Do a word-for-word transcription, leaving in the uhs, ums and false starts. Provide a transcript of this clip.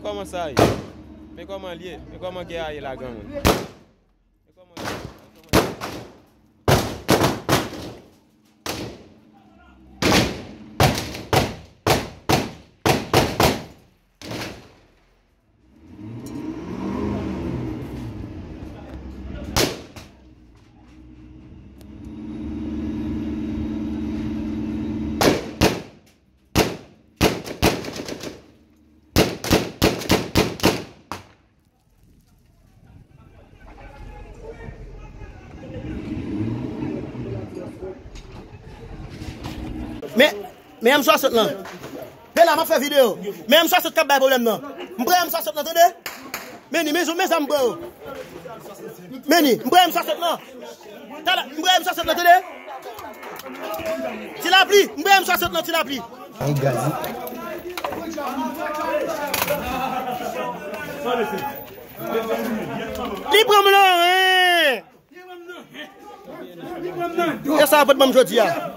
Kòman sa ye? Men kòman l ye? Men kòman gè a ye la, granmoun? Men kòman l ye? Men, men M swasant lan. Men la, m ap fè videyo. Men M swasant k ap bay pwoblèm nan. M pran M swasant lan, tande? Men ni, men, men zam m pran yo. Men ni, m pran M swasant lan. Tala, m pran M swasant lan, tande? Ti lapli, m pran M swasant lan, ti lapli. Ay, gaz. Li pran m nan ren. E sa pot ban m jodi a.